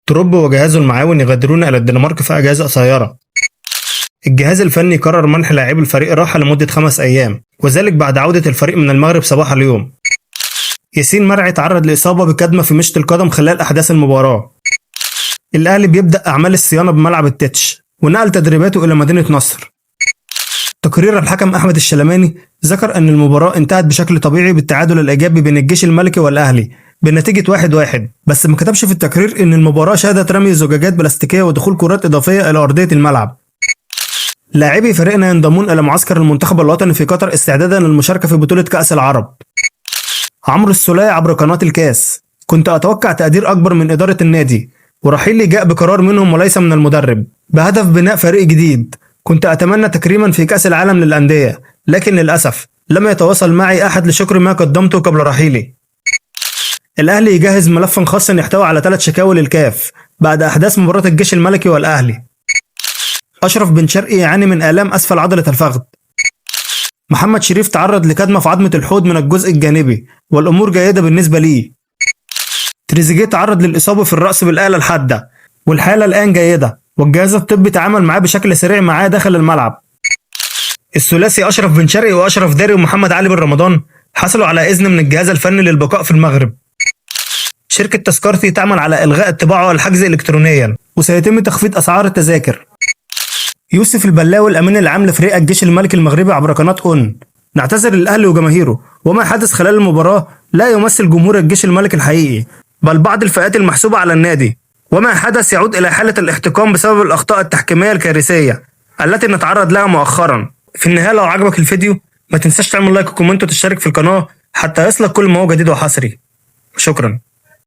تروب وجهازه المعاون يغادرون إلى الدنمارك في أجازة قصيرة. الجهاز الفني قرر منح لاعبي الفريق راحة لمدة 5 أيام، وذلك بعد عودة الفريق من المغرب صباح اليوم. ياسين مرعي تعرض لإصابة بكدمة في مشط القدم خلال أحداث المباراة. الأهلي بيبدأ أعمال الصيانة بملعب التتش ونقل تدريباته إلى مدينة نصر. تقرير الحكم أحمد الشلماني ذكر أن المباراة انتهت بشكل طبيعي بالتعادل الإيجابي بين الجيش الملكي والأهلي بنتيجة 1-1، بس ما كتبش في التقرير إن المباراة شهدت رمي زجاجات بلاستيكية ودخول كرات إضافية إلى أرضية الملعب. لاعبي فريقنا ينضمون إلى معسكر المنتخب الوطني في قطر استعدادا للمشاركة في بطولة كأس العرب. عمرو السولية عبر قناة الكاس: كنت أتوقع تقدير أكبر من إدارة النادي، ورحيلي جاء بقرار منهم وليس من المدرب بهدف بناء فريق جديد. كنت أتمنى تكريما في كأس العالم للأندية، لكن للأسف لم يتواصل معي أحد لشكر ما قدمته قبل رحيلي. الأهلي يجهز ملفا خاصا يحتوي على 3 شكاوى للكاف بعد أحداث مباراة الجيش الملكي والأهلي. أشرف بن شرقي يعاني من آلام أسفل عضلة الفخذ. محمد شريف تعرض لكدمة في عظمة الحوض من الجزء الجانبي والأمور جيدة بالنسبة ليه. تريزيجيه تعرض للإصابة في الرأس بالآلة الحادة والحالة الآن جيدة، والجهاز الطبي تعامل معاه بشكل سريع معاه داخل الملعب. الثلاثي أشرف بن شرقي وأشرف داري ومحمد علي بن رمضان حصلوا على إذن من الجهاز الفني للبقاء في المغرب. شركة تذكرتي تعمل على إلغاء الطباعة والحجز إلكترونيا، وسيتم تخفيض أسعار التذاكر. يوسف البلاوي الأمين العام لفريق الجيش الملكي المغربي عبر قناة أون: نعتذر للأهلي وجماهيره، وما حدث خلال المباراة لا يمثل جمهور الجيش الملكي الحقيقي، بل بعض الفئات المحسوبة على النادي، وما حدث يعود إلى حالة الاحتقان بسبب الأخطاء التحكيمية الكارثية التي نتعرض لها مؤخرا. في النهاية لو عجبك الفيديو ما تنساش تعمل لايك وكومنت وتشترك في القناة حتى يصلك كل ما هو جديد وحصري. شكرا.